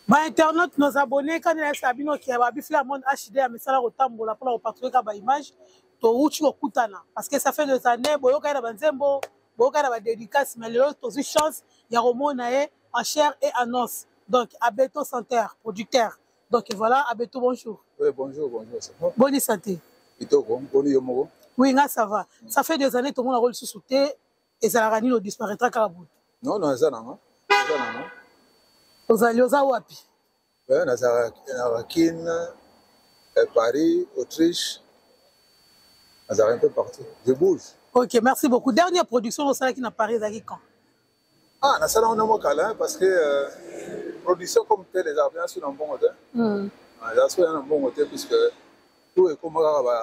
Ba internautes, nos abonnés, quand il y a bino qui a bifla monde HD ya misala kotambola mpona kopartouye ka ba image towuti kokutana parce que ça fait des années boyokaki na banzembo, boyokaki na badédicace, mais lelo tozwi chance ya komona ye en chair et en os. Donc Abeto Center, producteur. Donc voilà, Abeto, bonjour. Oui, bonjour, bonjour. Ça va? Bonne santé. Kitoko, boni yo moko? Oui, nga ça va. Ça fait des années tomona rôle lisusu te, ezalaka nini, odisparaîtra kaka boye? Non, non, eza nanga. Eza nanga. Ozali, oza wapi? Ouais, nazalaka na Kin, Paris, Autriche. Nazalaka un peu partout. Je bouge. Ok, merci beaucoup. Dernière production osalaki na Paris ezalaki quand? Ah, nasala wana mwa kala, parce que production comme telle ezalaka mpenza so na mbongo te. Ah, ezala so ya na mbongo te, puisque tout ekoma kaka ba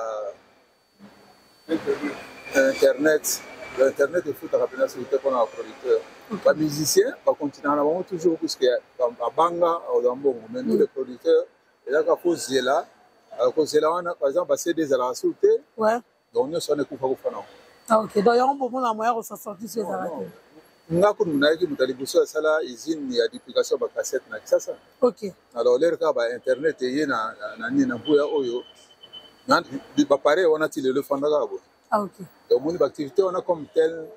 internet. Internet efutaka mpenza soki te mpona baproducteur. Bamusicien bakontinaka na bango toujours, puisque babanga ozwa mbongo, mais nous les producteurs, ezalaka kozela kozela wana. Par exemple, baCD ezalaka sur te. Donc nyonso wana ekufa kufa nango. Ah, ok, donc yango bomona moya kosasorti so ezalaka te. Nga kutu nayaki moto ya liboso asala usine ya duplication ya bacassette na Kisasa. Alors lere kaka bainternet eye na nini na mbuya oyo, bapareil wana ti lelo efanda kaka boye. Ah, ok. Donc omoni baactivité wana comme tel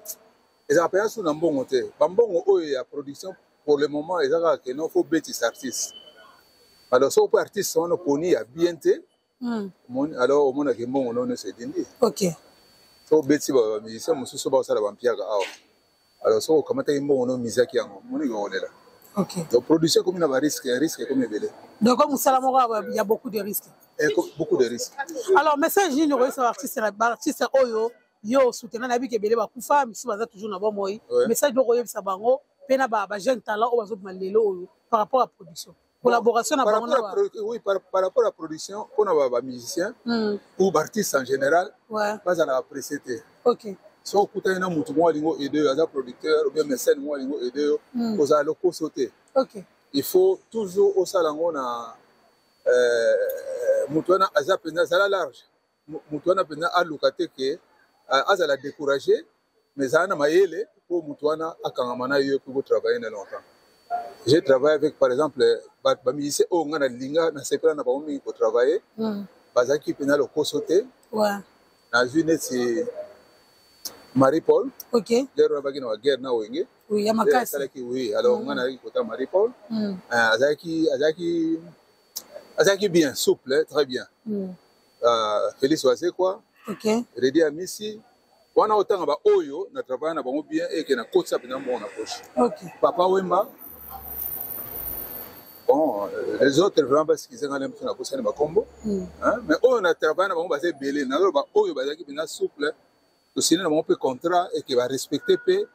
ezalaka mpenza su na mbongo te. Bambongo oyo ya production pour le moment eza kaka keno fo betisa artiste. Alors soki mpo artiste wana oponi ya bien te, omoni, alors omonaki mbongo no nyonso edindi. So obeti bamusicien mosusu bakosala bampiaka awa, alors soki okamataki mbongo no misaki yango, omoniki kolela. Donc production ekomi na barisque, risque ekomi ebele. Donc mosala moko ya beaucoup de risques. Beaucoup de risques. Alors message nini okoyesa baartiste, baartiste oyo yo osoutenir? Nayebi ke ebele bakufa, misusu baza toujours na bomoi. Message moko oyebisa bango mpe na bajeune talent oyo bazobima lelo oyo par rapport à production, collaboration na Par bango. rapport à, oui, par rapport à production, mpona bamusicien ou baartiste en général, bazalaka pressé te. So okutani na motu moko alingi oaide yo, aza producteur ou bien mécène moko alingi oaide yo, kozala lokoso te. Il faut toujours osala yango na motu wana aza mpenza, azala large. Motu wana mpenza aluka te ke azala découragé, mais ezala na mayele mpo motu wana akangama na yo mpo botravaille na longtemps. J'ai travaillé avec, par exemple, bamusicien oyo nga nalinga, nasepela na bango mingi kotravaille, bazalaki mpenza lokoso te. Nazwi neti Marie Paul. Lero abaki na baguerre na Wenge. Oui, ya makasi. Asalaki, oui. Alors nga nazalaki kota Marie Paul. Azalaki bien souple, très bien. Félix Wazekwa, Redi Amisi wana, otanga baoyo na travaille na bango bien eke na kotisa mpenza mbongo na poche. Papa Wemba. Bon, les autres vraiment basikize nga na biso, nakosani bakombo. Hein, mais oyo na travaille na bango baza ebele. Nazoloba oyo bazalaki mpenza souple, tosine na bango mpe contrat eke barespecte mpe,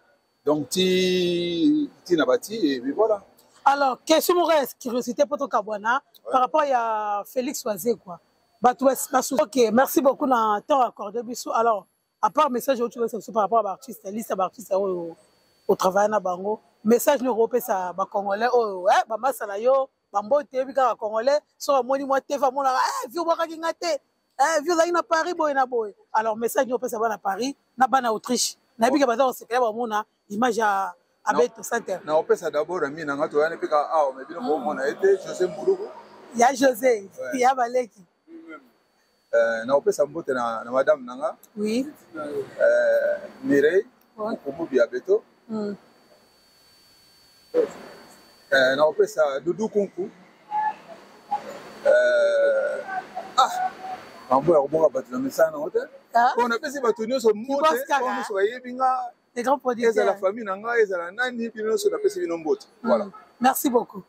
donc ti ti na bati et puis voilà. Alors question moko ya curiosité mpo tokabwana par rapport ya Félix Wazekwa, bato basu. Ok, merci beaucoup na temps accordé biso. Alors à part message oyo tokopesa biso par rapport à baartiste, liste ya baartiste oyo otravaille na bango, message nini okopesa bacongolais oyo bamasa na yo, bambote? Yebi kaka congolais, soki amoni mwa te, amonaka vi obwakaki nga te, vi ozalaki na Paris boye na boye. Alors message nini opesa bana Paris na bana Autriche? Nayebi ke baza kosepela bamona image ya Abeto Center. Na opesa d'abord ami na nga, toyani mpe kaka awa, me bino bomona ye te, José Mbuluku. Ya José ya baleki. Na opesa mbote na madame na nga. Mireille Okomubi ya Beto. Na opesa Dudu Kunku. Ah, mambo ya koboka bato na misala nango te. Po napesi bato nyonso mbote, oyo nyonso bayebi nga, Les grands producteurs. Ezala famille na ngai, ezala nani, bino nyonso napesi bino mbote. Voilà. Merci beaucoup.